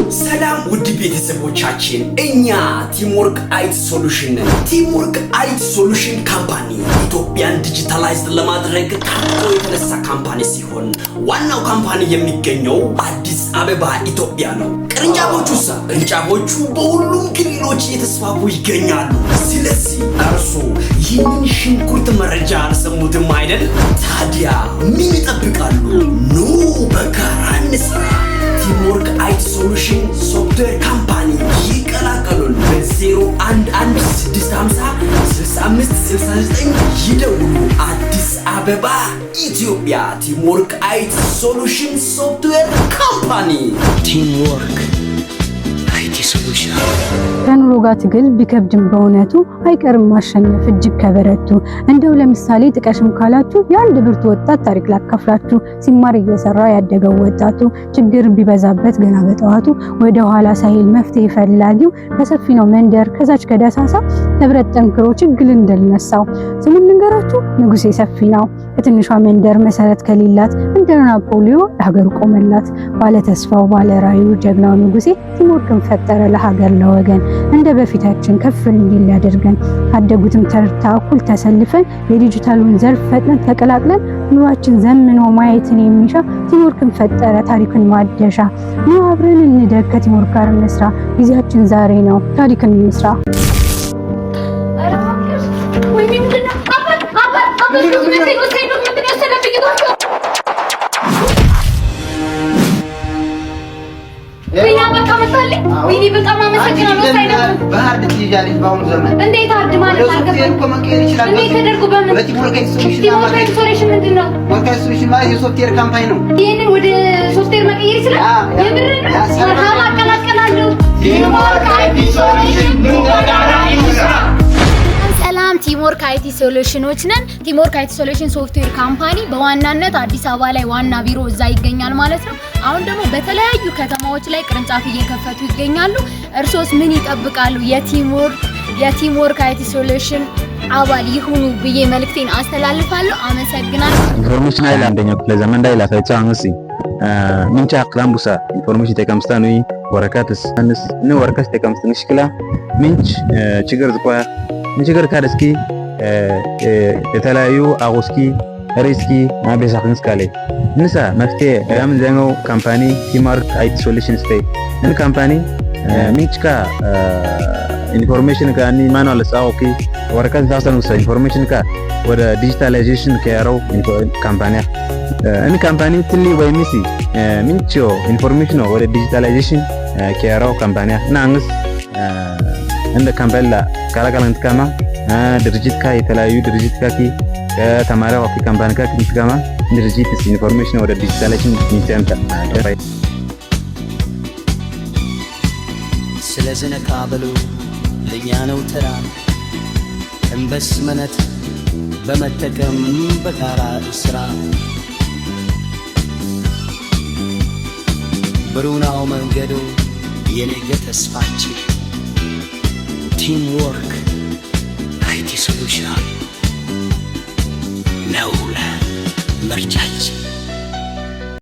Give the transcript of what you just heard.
ሰላም ውድ ቤተሰቦቻችን፣ እኛ Teamwork IT Solution ነን። Teamwork IT Solution Company ኢትዮጵያን digitalized ለማድረግ ታጥቆ የተነሳ company ሲሆን ዋናው company የሚገኘው አዲስ አበባ ኢትዮጵያ ነው። ቅርንጫፎቹሳ? ቅርንጫፎቹ በሁሉም ክልሎች እየተስፋፉ ይገኛሉ። ስለዚህ እርሶ ይህንን ሽንኩርት መረጃ አልሰሙትም አይደል? ታዲያ ምን ይጠብቃሉ? ኑ በጋራ እንስራ። Teamwork IT Solution Software Company ይቀላቀሉን። በ011 650 65 69 ይደውሉ። አዲስ አበባ ኢትዮጵያ። Teamwork IT Solution Software Company። Teamwork IT Solution። ከኑሮ ጋር ትግል ቢከብድም በእውነቱ አይቀርም ማሸነፍ እጅግ ከበረቱ። እንደው ለምሳሌ ጥቀሽም ካላችሁ የአንድ ብርቱ ወጣት ታሪክ ላካፍላችሁ። ሲማር እየሰራ ያደገው ወጣቱ ችግር ቢበዛበት ገና በጠዋቱ ወደ ኋላ ሳይል መፍትሄ ፈላጊው ከሰፊ ነው መንደር ከዛች ከደሳሳ ህብረት ጠንክሮ ችግርን ድል ነሳው። ስሙን ልንገራችሁ፣ ንጉሴ ሰፊ ነው። ከትንሿ መንደር መሰረት ከሌላት እንደ ናፖሊዮ ለሀገሩ ቆመላት። ባለተስፋው ባለራዕዩ ጀግናው ንጉሴ Teamwork ን ፈጠረ ለሀገር ለወገን፣ እንደ በፊታችን ከፍ እንዲል ያደርገን። ካደጉትም ተርታ እኩል ተሰልፈን የዲጂታሉን ዘርፍ ፈጥነን ተቀላቅለን ኑሯችን ዘምኖ ማየትን የሚሻ Teamwork ን ፈጠረ ታሪክን ማደሻ። ኑ አብረን እንደግ፣ ከ Teamwork ጋር እንስራ። ጊዜያችን ዛሬ ነው፣ ታሪክን እንስራ። ወይኔ፣ ምንድን ነው? አባት፣ አባት፣ አባት፣ document ወሰደብኝ እባክህ። ወይኔ አባት፣ አመጣልኝ። ወይኔ በጣም አመሰግናለሁ። ሳይነኩ በ hard ትይዣለሽ በአሁኑ ዘመን። እንዴት hard ማለት ወደ ሶፍትዌር አልገባኝም። እኮ መቀየር ይችላል። እንዴት ተደርጎ በምን? በ Teamwork IT Solution። Teamwork IT Solution ምንድን ነው? Work IT Solution ማለት የ software company ነው። ይህንን ወደ ሶፍትዌር መቀየር ይችላል? Yeah። የምር ነው? Yeah server። መርሃባ፣ አቀላቀላለሁ። Teamwork IT Solution፣ ኑ በጋራ እንስራ። ሰላም፣ Teamwork IT Solution ኖች ነን። Teamwork IT Solution Software Company በዋናነት አዲስ አበባ ላይ ዋና ቢሮ እዛ ይገኛል ማለት ነው። አሁን ደግሞ በተለያዩ ከተማዎች ላይ ቅርንጫፍ እየከፈቱ ይገኛሉ። እርሶስ ምን ይጠብቃሉ? የ Teamwork IT Solution አባል ይሁኑ ብዬ መልእክቴን አስተላልፋለሁ። አመሰግናለሁ። Information አይላ አንደኛው ክፍለ ዘመን ላይ ላፈቻ አንሲ ምንጫ ክላምቡሳ information ተቀምስታኑ ወረቀትስ አንስ ን ወረቀት ተቀምስት ንሽክላ ምንጭ ችግር ዝቆ ምን ችግር ካደስኪ የተለያዩ አቁስኪ ሪስኪ ማቤሳክንስ ካለ ንሳ መፍትሄ ያምን ዘንገው company Teamwork IT Solution ስቴ እን company ምንጭካ information ካኒ manual ሳኦኪ ወረቀት ታሰኑ information ካ ወደ digitalization ከያረው company እን company ትሊ ወይ ሚሲ ምንቾ information ወደ digitalization ከያረው company እና አንግስ እንደ company ላ ካላካላን ትካማ ድርጅት ካ የተለያዩ ድርጅት ካኪ ከተማሪው አፊ company ካ ትካማ ድርጅት information ወደ digitalization ሚሰምታ። ስለዝነካ በሉ ለእኛ ነው ተራ ኢንቨስትመንት በመጠቀም በጋራ ስራ። ብሩህ ነው መንገዱ የነገ ተስፋችን። Teamwork IT Solution ነው ምርጫችን።